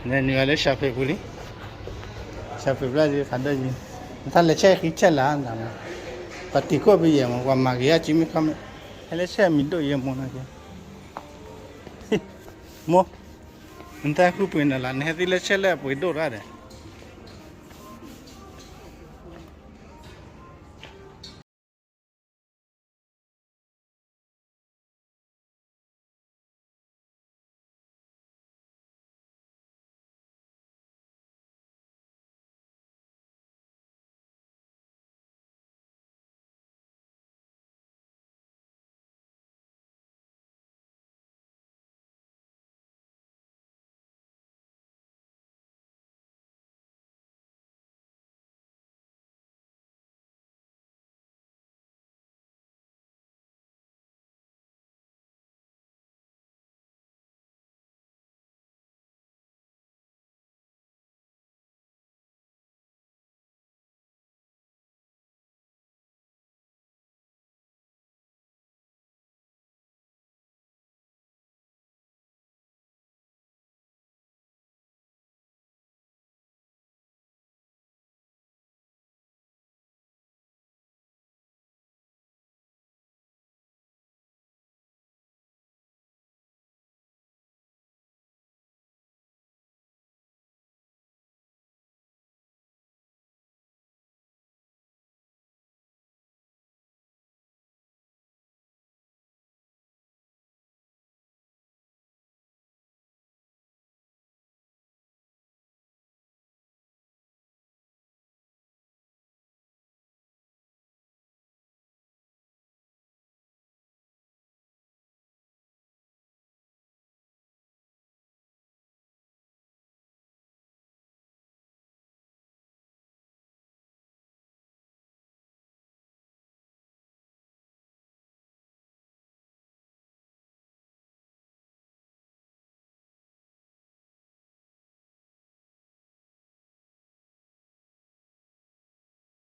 နနုၤအလၢၡၤဖ့းပူၤလံ, ၡၤဖ့းဘျီဒ်ခးဒိၣ်ယံၤ, နတၢ်လဲၤဆဲးဃံဆဲးလၢနမး, ပှၤတံၤခိၣ်ပယဲၢ်မး ပှၤမၤက့ၤယါကံမ့ၢ်ခီမ့ၢ်, ဟဲလၢဆဲးမံၤဒိၣ်ယဲၢ်မးနီၤ, မိၢ်, နတၢ်ဃုပှ့ၤနၤလၢ နဟဲသံလၢဆဲးလၢအပှ့ၤဒိၣ်တၢ်ဒီး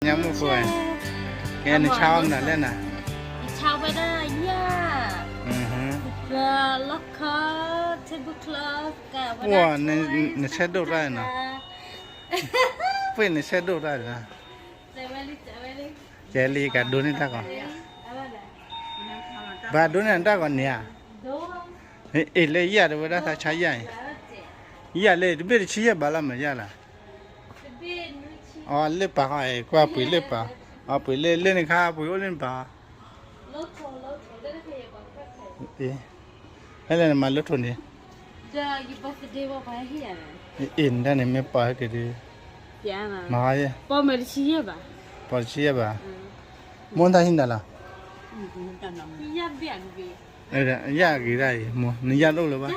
ညါမုၢ်ဖိ, ကဲနဆါအီၣ်မနုၤလဲၣ်နၤ, ယဆါဝဲဒၣ်ယၣ်, လီၢ်ခီ, table cloth, နဆဲးဒိၣ်တၢ်နီၤ, ပှ့ၤနဆဲးဒိၣ်တၢ်နီၤ, ကဲလံကဒိးန့ၢ်တၢ်ကီး, ဘၣ်ဒိးန့ၢ်တၢ်ကီးန့ၣ်ဧါ, အ့ၣ်လၢယၣ်တဝဲဒၣ်သးဆါယၣ်အံၤ, ယၣ်လၢတဘ့ၣ်တဆံယဲၢ်ဘးလီၤမးယၣ်လီၤ, အီလၢပာ်ဃီအဲၣ် ကွၢ်ပှ့ၤလၢပာ်, အီပှ့ၤလၢလၢန့ၣ်ခါ ပှ့ၤအိၣ်လၢန့ၣ်ပာ်, ဖဲလဲၣ်နမၤလၢထိၣ်န့ၣ်, အ့ၣ်နတၢ်န့ၣ်မ့ၢ်ပာ်ဟဲက့ၤဒီး, မၤ, ပီၣ်တဆံယဲၢ်ဘး, မိၢ်တၢ်ဟံၣ်နၤလီၤ, ယၣ်ဂ့ၤဒၣ်အံၤမိၢ် နယၣ်တအိၣ်လၢၤဘၣ်,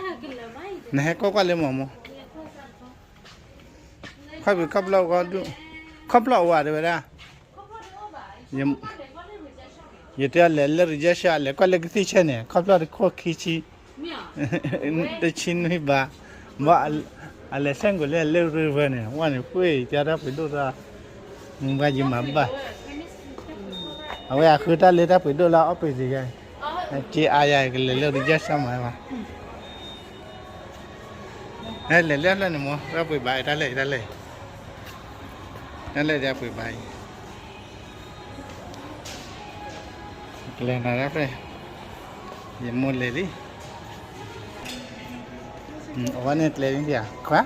နဟဲကွၢ်ကွၢ်လၢမၤမိၢ်, ခီၣ်ဖံးခီၣ်ဖျီၣ်, ခီၣ်ဖျီၣ်အိၣ်ဝဲတဲဝဲဒၣ်, ယတဲအလဲၤလၢ rejection လဲၤကွၢ်လၢကသံၣ်ဆဲန့ၣ် ခီၣ်ဖျီၣ်တခိၣ်ခံဆံ, တဆံနွံဘး, ဘၣ်အလဲၤဆဲၣ်ကိးလၢလၢ river န့ၣ် ဝဲန့ၣ် ပှ့ၤကတၢ်ပှ့ၤဒိၣ်တၢ်, ဘၣ်ယမၤဘၣ်, အဝဲအဃုတၢ်လၢတၢ်ပှ့ၤဒိၣ်လၢအီၣ်ပှ့ၤစ့ၢ်ကီး, က့အါယၤကလဲၤလၢ rejection မၤဘၣ် လဲၤလၢဖျၢၣ်န့ၣ်မိၢ် တၢ်ပှ့ၤဘၣ်အံၤ တၢ်လဲၣ်အံၤ တၢ်လဲၣ်, တၢ်လဲၣ်ဒ်ပှ့ၤဘၣ်အံၤ, ကလဲၤနၤဒၣ်ဖဲ, ယမိၢ်လဲၤလံ, အဝဲန့ၣ်ကျဲမ့ၢ်ဧါ, ခွါ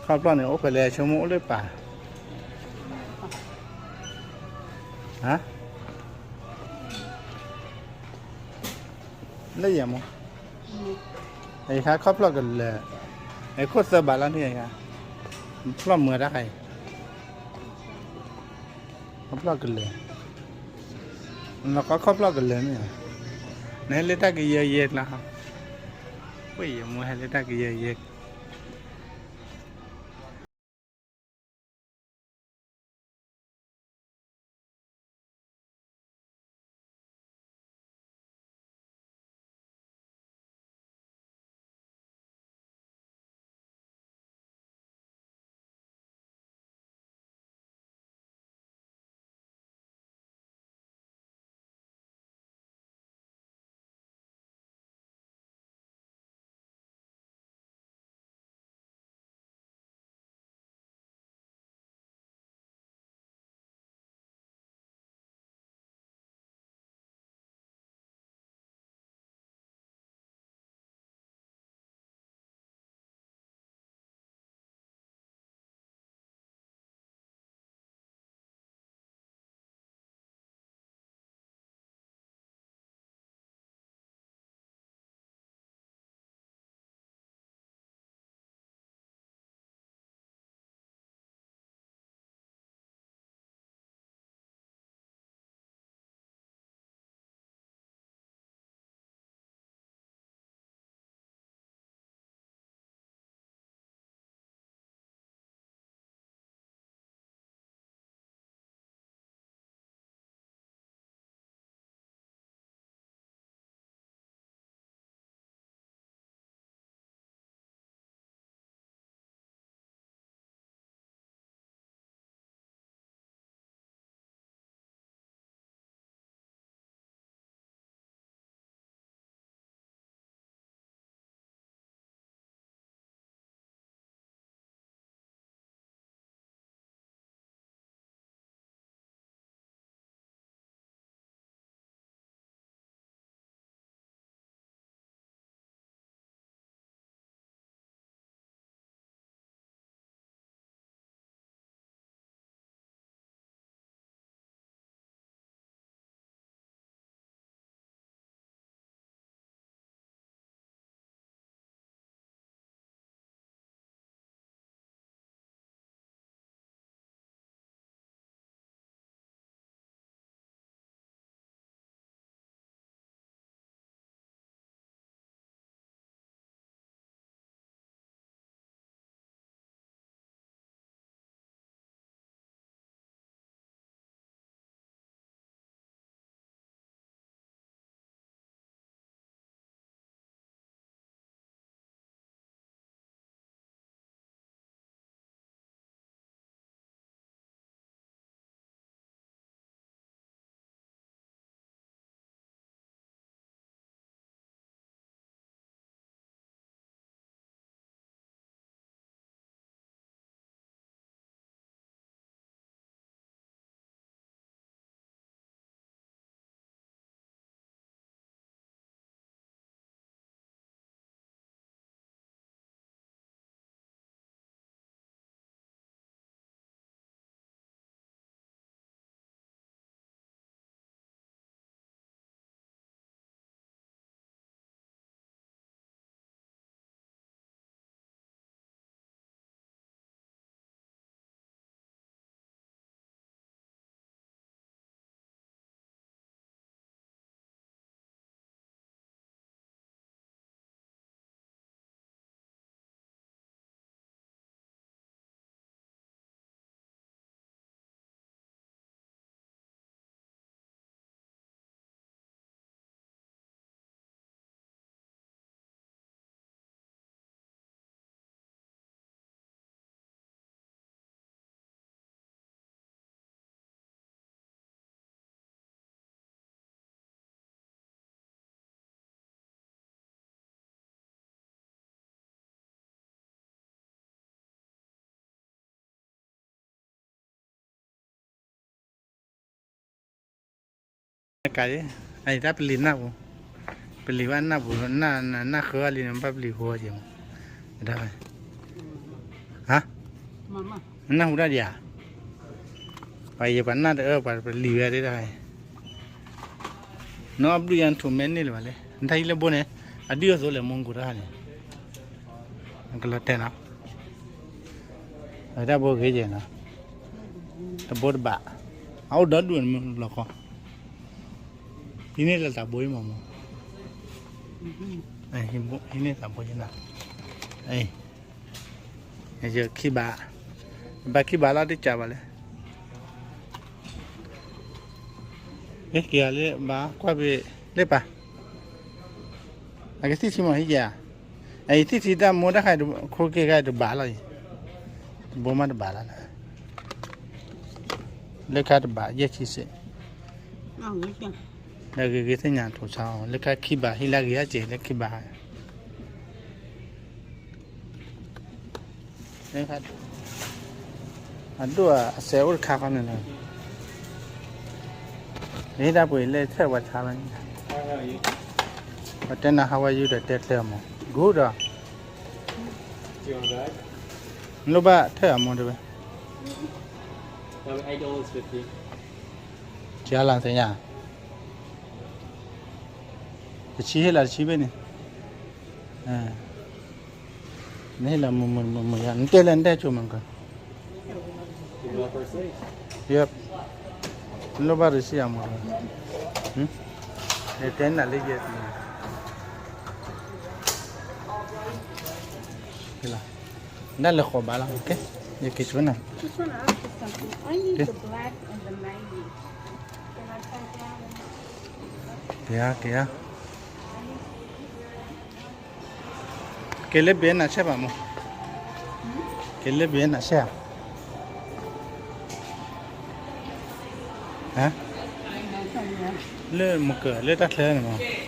ခီၣ်ဖျီၣ်န့ၣ် အိၣ်ဖဲလဲၣ် ဆိကမိၣ်အိၣ်လၢပၤ, ဟါ, လၢယၤမိၢ်, အခါခီၣ်ဖျီၣ်ကလဲၤ, အခိၣ်သၢဘးလီၤန့ၣ်, ဖျီၣ်မုာ်တၢ်ခါအံၤ, ခီၣ်ဖျီၣ်ကလဲၤ, နကီၢ်ခီၣ်ဖျီၣ်ကလဲၤမ့ၢ်, နဟဲလၢတၢ်ကယၢယဲၢ်ကျါ, ပှ့ၤယမိၢ်ဟဲလၢတၢ်ကယၢယဲၢ် ကး, အတၢ်ပလံၤနၢ်ပူၤ, ပလံၤဘၣ်နၢ်ပူၤ, နၢ်ဃၢအီၤလံန့ၣ် ဘၣ်ပလံၤဃိက့ၤမး, တၢ်, ဟါ, နၢ်ဟူတၢ်ဒံးဧါ, ပှၤယဲပှၤနၢ်တအၢ ပှၤပလံၤဝဲဒၣ်တၢ်, နီၢ်ဘျုးယၤထူၣ်မဲန့ၢ်လၢၤဘၣ်လဲၣ်, နတၢ်ဟံးလၢဘိန့ၣ်, အဒုၣ်အသိးလဲၣ်မူကူတၢ်န့ၣ်, ကလီၤတဲာ်နီၤ, အတၢ်ဘိဂ့ၤယဲၢ်နီၤ, တဘိတဘး, အအိၣ်ဒီဒူၣ်န့ၣ်မ့ၢ်လီၤခီ ဟံးန့ၢ်လၢသးဘိအံၤမးမး, ဟံးန့ၢ်သးဘိယနၤ, ယခံဘး, ဘၣ်ခံဘးလီၤတကးဘၣ်လဲၣ်, က့ၤလၢဘၣ်ကွၢ်ဖဲလၢပၢ်, အကသံၣ်ထံမးဟံးယဲၢ်ဧါ, အအံၤသံၣ်ထံတၢ်မိၢ်တၢ်ခါအံၤ ခိၣ်က့ၤခါအံၤတဘးလီၤအံၤ, တဘိမးတဘးလီၤ, လၢခါတဘးယဲၢ်ဆံစ့ၢ်, လၢဂ့ၤဂ့ၤသ့ၣ်ညါထိးဆါအီၤ လၢခါခံဘး ဟံးလၢဂ့ၤအစ့ၢ်လၢခံဘး, အဒိၣ်အစဲးအိၣ်တခါဃီန့ၣ်လီၤ, ဟ့ၣ်တၢ်ပှ့ၤလၢထၢၣ်ပှၤဆါလီၤ, ပတဲနၤ how are you ဒီးတဲကျၢၤမး good ဒီး လိၣ်ဘၣ်ထၢၣ်အမိၢ်တဝဲ, ကလါသ့ၣ်ညါ, တဆံဟ့ၣ်လီၤတဆံဘ့ၣ်န့ၣ်, နဟ့ၣ်လီၤမုာ်မုာ်မုာ်မုာ်ယါ နတဲလၢနတဲဆိမုာ်က, ယ, လိၣ်ဘၣ်တဆံအမိၢ်, တဲနၤလၢယဲၢ်, နလဲၤဃီၤဘၣ်လီၤ, ယက့ၤဆိနၤ, က့ၤဧါ, က့ၤဧါ, က့ၤလၢဘ့ၣ်နၤဆဲးဘၣ်မိၢ်, က့ၤလၢဘ့ၣ်နၤဆဲးဧါ, လၢမကၢၤလၢတၢ်ချၢန့ၣ်မး.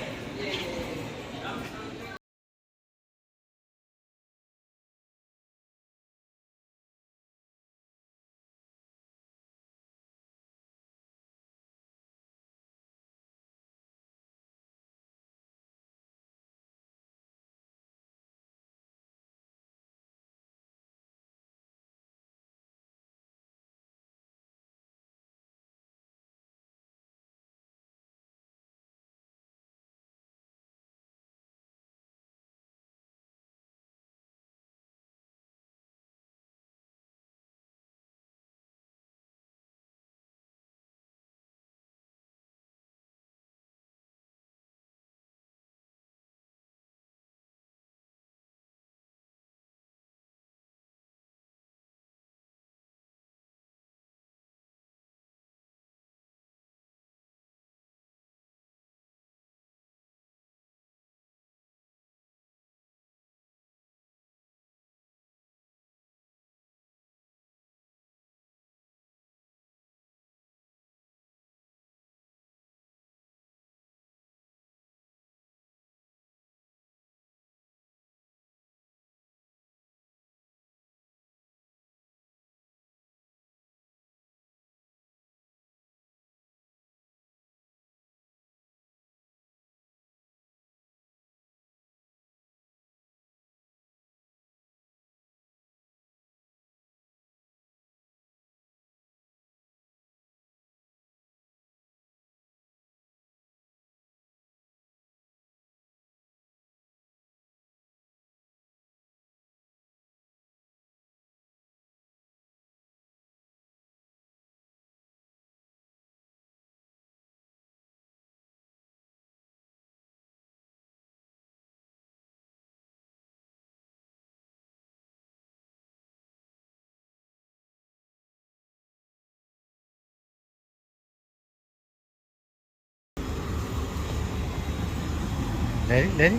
လဲၤ, လဲၤ,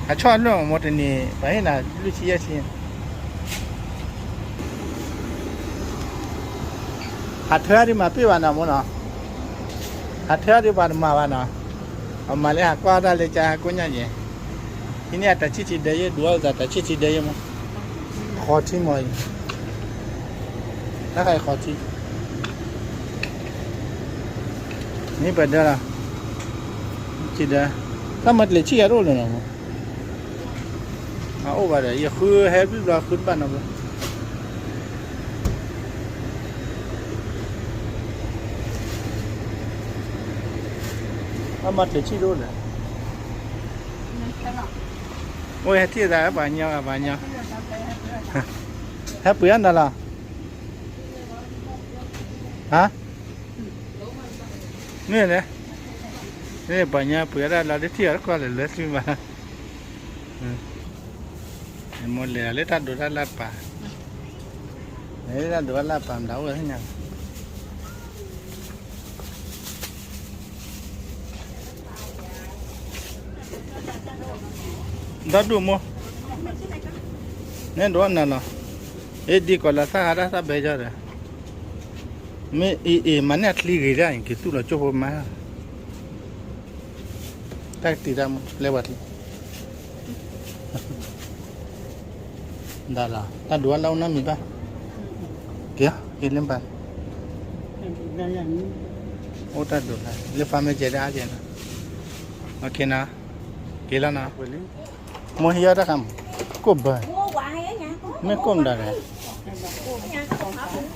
အဆီၣ်လွံၢ်မ့ၢ်တနံၤ ပှၤဟ့ၣ်နၤလွံၢ်ဆံယဲၢ်ဆံ, ဟးထၢဒ်မၤပ့ၢ်ဘၣ်နီၤမိၢ်နီၤ, ဟးထၢဒ်ပှၤတမၤဘၣ်နီၤ, အမၤလၢဟးကွၢ်တၢ်လၢကါကိးညါယဲၢ်, ဟံးန့ၢ်အတၢ်ဆံၣ်ထံဒၢယဲၢ် ဒွးလီၤသးတၢ်ဆံၣ်ထံဒၢယဲၢ်မ့ၢ်, ဃီထံမ့ၢ်အံၤ, တၢ်ဃးဃီထံ. မ့ၢ်ပှၤဒၢလီၤ, စံးဒီး, တၢ်မၤတလဲၤဆံၣ်ယၤတအိၣ်လၢၤနီၤ, အအိၣ်ဘၣ်ဒီး ယဃုဟဲဘျုးဘျီဃုတဘၣ်နီၤဘျီ, တၢ်မၤတလဲၤဆံၣ်တအိၣ်လၢၤ, အိၣ်ဟဲထံၣ်သးပှၤညီဂၤပှၤညီ, ဟဲပှ့ၤအီၣ်နၤလီၤ, ဟါ မ့ၢ်လဲၣ်, မ့ၢ်ပှၤညါပှ့ၤအီၣ်တၢ်လီၤ တထံၣ်အီၤတခီလၢာ်လၢာ်စုဘၣ်, မိၢ်လဲၤလၢတၢ်ဒိးတၢ်လၢ်တပၤ, လဲၤလၢတၢ်ဒိးတၢ်လၢ်တပၤ မတၤအိၣ်ဝဲသ့ၣ်ညါ, ဒီဒူၣ်မိၢ်, နဲဒိးနၤလီၤ, အ့ၣ်ဒ်ကိးလီၤသၣ်ဟါတၢ်သၣ်ဘဲကီဒီး, မ့ၢ်အ့ၣ်အ့ၣ် မၤန့ၢ်အချံဂ့ၤဒၣ်အံၤ က့ၤသူၣ်လီၤကၠိဖိမါ, တၢ်ကတံာ်တၢ်မိၢ် လဲၤဝဲတံာ် ဒၣ်လီၤ တၢ်ဒိးအလၢ်အိၣ်နီတမံၤဘၣ်, က့ၤ က့ၤလၢဘၣ်, အိၣ်တၢ်ဒိးလၢ လၢဖါမ့ၢ်ကဲဒၣ်အါကဲနီၤ, က့ၤလီၤနီၤ, မိၢ်ဟံးအီၣ်တၢ်ခါမး, ကိၣ်ဘၢ, မ့ၢ်ကိၣ်မတၤလဲၣ်,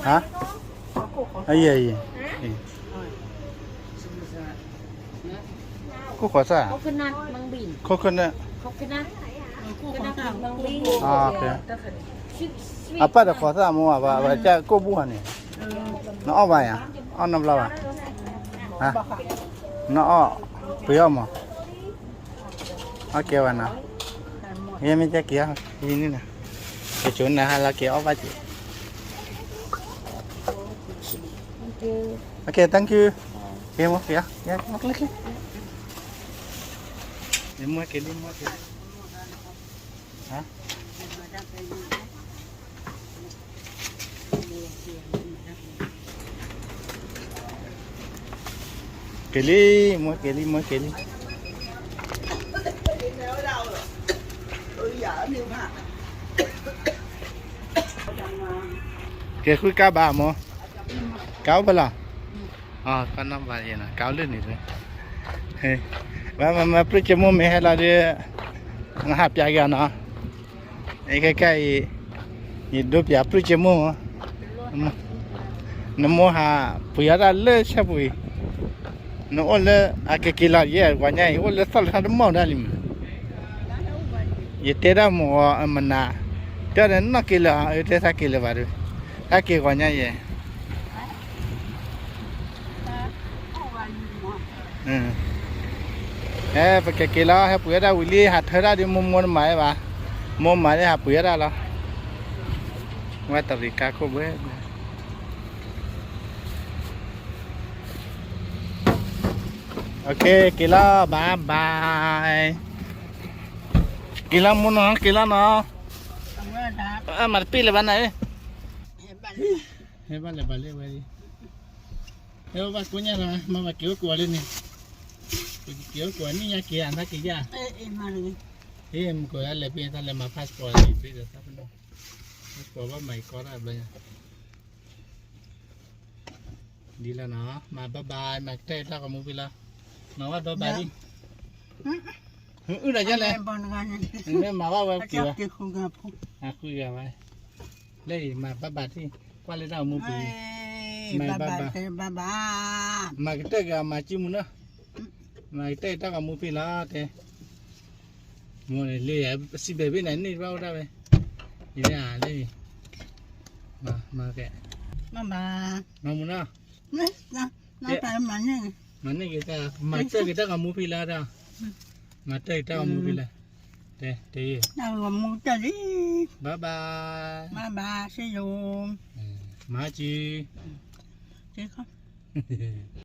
ဟါ, အယဲၢ်အံၤ ကိၣ်ဃိးသၣ်, coconut, အပၢ်ဒီး ဃိးသၣ်မိၢ်ဘၣ် ဝဲကကိၣ်ဘူၣ်ဟီန့ၣ်, နအီၣ်ဘၣ်ယၤ, အီၣ်နီတဘျီဘၣ်, နအီၣ်, ပှ့ၤအီၣ်မး, အီၣ်ကဲဝဲနီၤ, ယမ့ၢ်ကဲက့ၤအီၣ်, ယန့ၣ်နီၤ, ကဆိနၤဟါလီၤက့ၤအီၣ်ဘၣ်က့ၤ, okay, thank you, က့ၤမိၢ်က့ၤ, ယမ့ၢ်က့ၤလံ မ့ၢ်က့ၤလံ, ဟါ က့ၤလံ, မိၢ်က့ၤလံ မိၢ်က့ၤလံ, က့ၤဃုကါဘၣ်မိၢ်, ကါအိၣ်ဖဲလဲၣ်, ကါနီၢ်ဘၣ်ယဲနီၤ ကါအိၣ်လၢန့ၣ်, မ့ၢ်မ့ၢ်ပြံၢ်က့မိၢ်မ့ၢ်ဟဲလီၤဒီး, နဟးပျးက့ၤအီၤနီၤ, ခဲခဲအံၤ, ယဒိပျးပြံၢ်က့မိၢ်, နမိၢ်ဟးပှ့ၤအီၣ်တၢ်လၢဆၢပူၤအံၤ, နအိၣ်လၢအကက့ၤလီၤယဲ ပှၤညါအံၤ အိၣ်လၢသီၣ်လၢထီတမီၢ်ဒၣ်လံမး, ယတဲတၢ်မိၢ်အမနၤ, တဲဒီးနီၢ်က့ၤလၢာ် အတဲသးက့ၤလၢာ်ဘၣ်ဒီး, တၢ်က့ၤပှၤညါယဲ အဲ ပကက့ၤလီၤ ဟဲပှ့ၤအီၣ်တၢ်ဝံၤလံ ဟးထၢတၢ်ဒီး မိၢ်မိၢ်တမၤအီၤဘၣ်, မိၢ်မၤဒီးဟးပှ့ၤအီၣ်တၢ်လီၤ, ဝဲတရံးကါခိၣ်ဘှဲ, က့ၤလီၤ bye bye, က့ၤလီၤမိၢ်နီၤ က့ၤလီၤနီၤ, မၤတပ့ၢ်လၢၤဘၣ်နၤ, ဟဲဘၣ်လဲၤဘၣ်လဲၤဝဲလံ ဟဲဘၣ်ကိးညါလီၤ မၤဘၣ်က့ၤအိၣ်ကိးလၢန့ၣ်, က့ၤအိၣ်ကိးန့ၣ်ညါက့ၤအသးက့ၤယါ, ဟဲမ့ၢ်ကိးယါလဲၤပ့ၤ တၢ်လဲၤမၤ passport လံ ပ့ၤဒီးသးပနီၣ်, passport ဘၣ်မၤအံၤကီတၢ်ဘျီညါ, ဒ်လီၤနီၤ မၤ bye bye မၤကတၢၢ်တၢ်ဂီၤမူဖံလီၤ, မၤဝဲ bye bye လံ, အုၣ်ဒီးယါလဲၣ်, မ့ၢ်မၤဘၣ်ဝဲက့ၤဝဲ, အဃုဂၤဝဲ လၢအံၤမၤဘၣ်ဘၣ်ထံၣ် ကွၢ်လၢတၢ်ဂီၤမူပူၤ, မၤဘၣ်ဘၣ်, မၤကတၢၢ်က့ၤအမၤစုမူနီၤ, မၤကတၢၢ်တၢ်ဂီၤမူဖံလီၤတဲ, မိၢ်န့ၣ်လၢယစံးဘဲၣ်ဘ့ၣ်န့ၣ် န့ၢ်တဘၣ်အိၣ်ဒၣ်ဝဲ, ယၤလၢ, မၤကဲ, မၤမူနီၤ, မၤန့ၢ်က့ၤတၢ်, မၤကတၢၢ်က့ၤတၢ်ဂီၤမူဖံလီၤဒီး, မၤကတၢၢ်က့ၤတၢ်ဂီၤမူဖံလီၤ, တဲ, တဲ, bye bye, bye bye, see you, မၤကၠူ